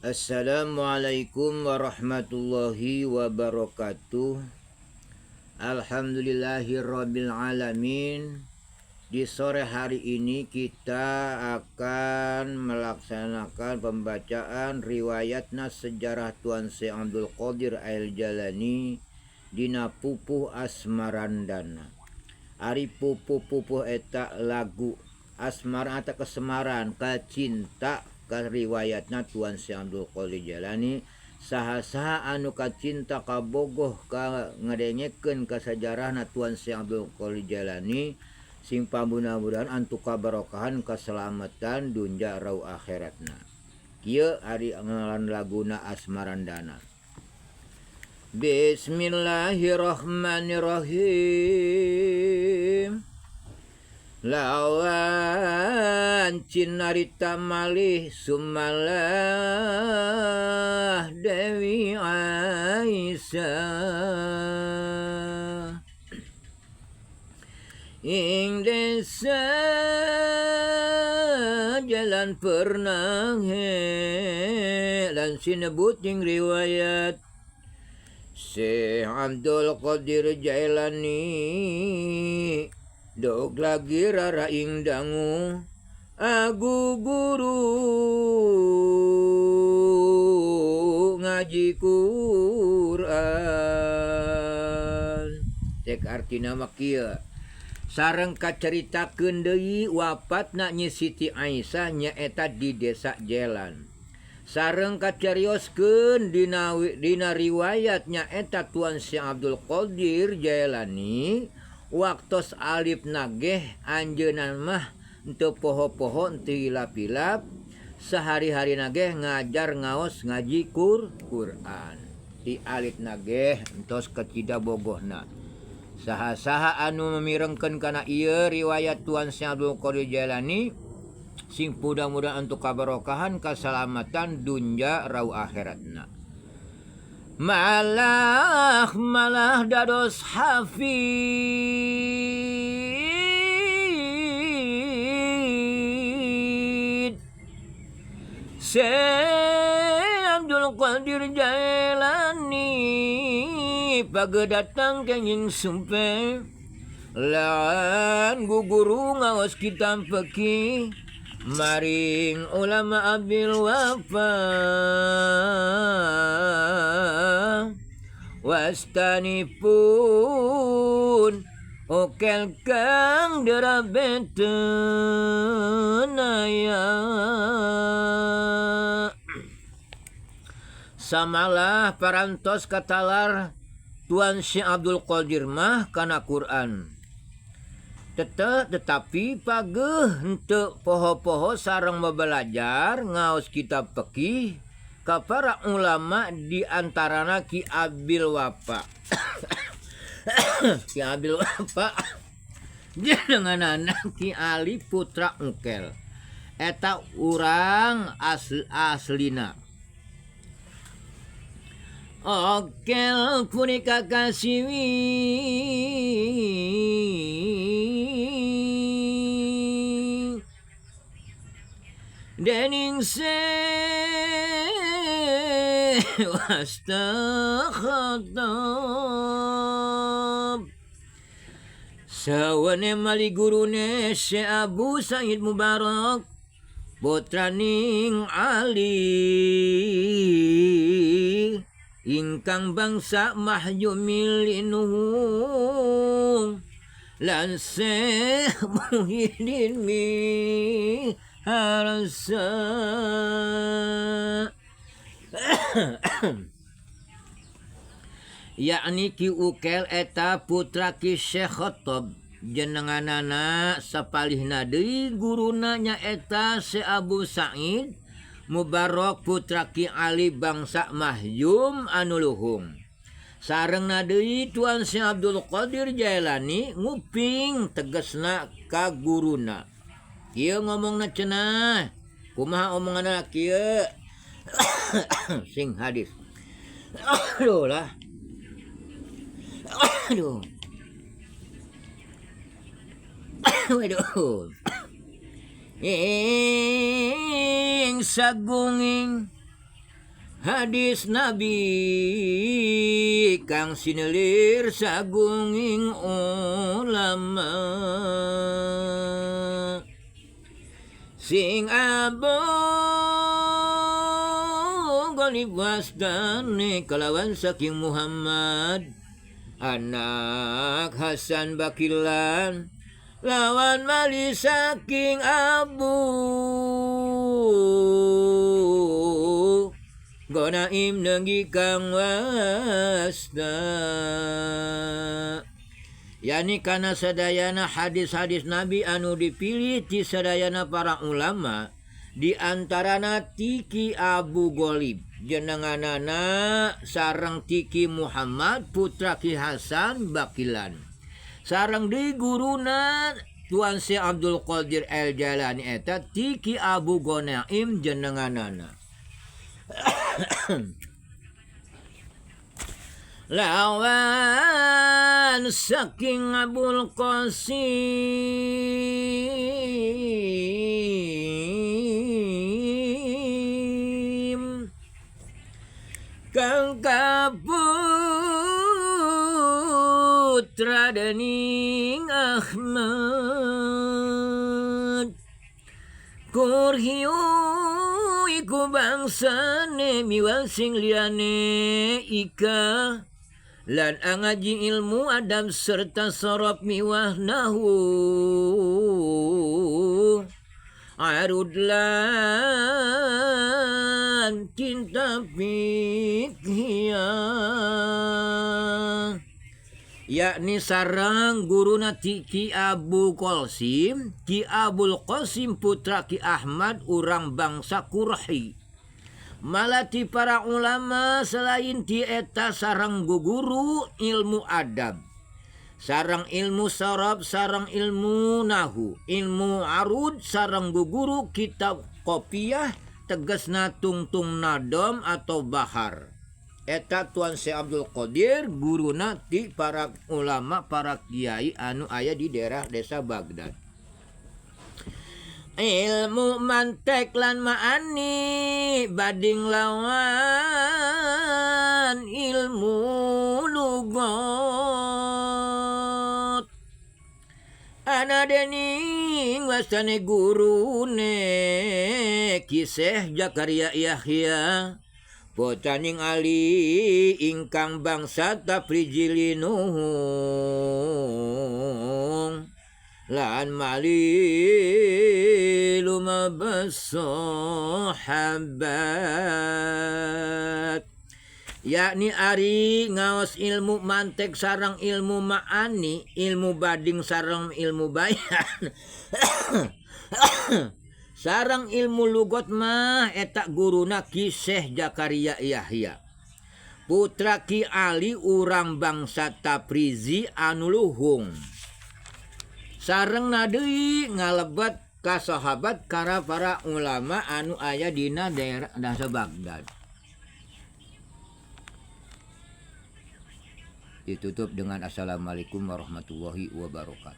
Assalamualaikum warahmatullahi wabarakatuh. Alhamdulillahirabbil alamin. Di sore hari ini kita akan melaksanakan pembacaan riwayat nas sejarah Tuan Syekh Abdul Qadir Al-Jailani dina Pupuh Asmarandana. Ari pupuh-pupuh eta lagu asmara atau kesemaran kacinta ka riwayatna Tuan Syekh Abdul Qadir Jailani. Saha-saha anu kacinta kabogoh ka ngadengekeun ka sajarahna Tuan Syekh Abdul Qadir Jailani sing pamudah-mudahan antuk kabarokahan keselamatan dunya rau akhiratna. Kieu ari ngaran laguna Asmarandana. Bismillahirrahmanirrahim. Lawan cinarita malih sumalah Dewi Aisyah ing desa jalan pernah lan sinebut ing riwayat Syekh Abdul Qadir Jailani dok lagi rara ing dangu agu guru ngaji Quran. Cek artina mah kieu sareng kacaritakeun deui wafatna Nyi Siti Aisyah nyaeta di desa Jelan. Sareng kacarioskeun dina riwayat nyaeta Tuan Syekh Abdul Qadir Jailani waktos alif nageh anjeunna mah teu poho-poho teu hilap-hilap sehari-hari nageh ngajar ngaos ngaji Quran. Di alif nageh entos kecida bogohna. Saha-saha anu mimirengkeun kana ieu riwayat Tuan Syekh Abdul Qadir Jailani sing mudah-mudahan untuk kabarokahan kasalamatan dunya rau akhiratna. Malah malah dados hafid Syekh Abdul Qadir Jailani pagedatang kenging sumpe lan guguru ngaos kitab fikih maring ulama Abil Wafa wastanipun okel kang derabeten aya. Samalah parantos katalar Tuan Syekh Abdul Qadir mah kana Quran. Tetapi pageuh henteu poho-poho sareng belajar ngaos kitab fikih ka para ulama di antarana Ki Abil Wafa. Ki Abil Wafa jenenganana Ki Ali Putra Ukel. Eta urang aslina. Okel punika kasiwi dening se wastakhatab sawane mali gurune Syekh Abu Said Mubarak putraning Ali ingkang bangsa Mahyumil linuhung lan Syekh Muhyiddin Miharsa. Yakni Ki Ukel eta putra Ki Syekh Khattab jenenganana sapalihna deui guruna nyaeta Syekh Abu Said Mubarak putra Ki Ali bangsa Mahyum anu luhung. Sarengna deui Tuan Syekh Abdul Qadir Jailani nguping tegesna ka guruna. Kieu ngomongna cenah. Kumaha omonganna kieu? Sing hadis. Aduh lah. Aduh. Waduh. Ing sagunging Hadis Nabi kang sinelir sagunging ulama sing Abu Ghalib wasdane kalawan saking Muhammad anak Hasan Bakilan lawan mali saking Abu Gonaim nenggi kang wasda, yani kana sadayana hadis-hadis Nabi anu dipilih ti sadayana para ulama di antarana tiki Abu Ghalib jenenganana sareng tiki Muhammad putra Ki Hasan Bakilan sareng di guruna Tuan Syekh Abdul Qadir El Jailani eta tiki Abu Gonaim jenenganana. Lawan saking Abul Qasim kang kaputra dening Ahmad Kurhiu iku bangsane miwal sing liyane ika lan angaji ilmu adab serta sorab miwah nahu arud lan cinta fikhiyah, yakni sareng guruna Ki Abu Qasim, Ki Abul Qasim putra Ki Ahmad urang bangsa Qurhi. Malati para ulama selain ti eta sareng guguru ilmu adab, sareng ilmu sarab, sareng ilmu nahu, ilmu arud, sareng guguru kitab kopiah tegesna tungtung nadom atau bahar. Eta Tuan Syekh Abdul Qadir guruna ti para ulama, para kiai anu aya di daerah desa Baghdad. Ilmu mantek lan maani bading lawan ilmu lugot. Ana dening wasane gurune Ki Syekh Zakaria Yahya bocaning Ali ingkang bangsa Tafrijili nuhung lan mali lumabasohabat, yakni ari ngaos ilmu mantek sareng ilmu maani, ilmu bading sareng ilmu bayan sareng ilmu lugot mah eta guruna Ki Syekh Zakaria Yahya putra Ki Ali urang bangsa Tabrizi anu luhung sareng deui ngalebet ka sahabat kara para ulama anu aya dina daerah dasa Baghdad. Ditutup dengan assalamualaikum warahmatullahi wabarakatuh.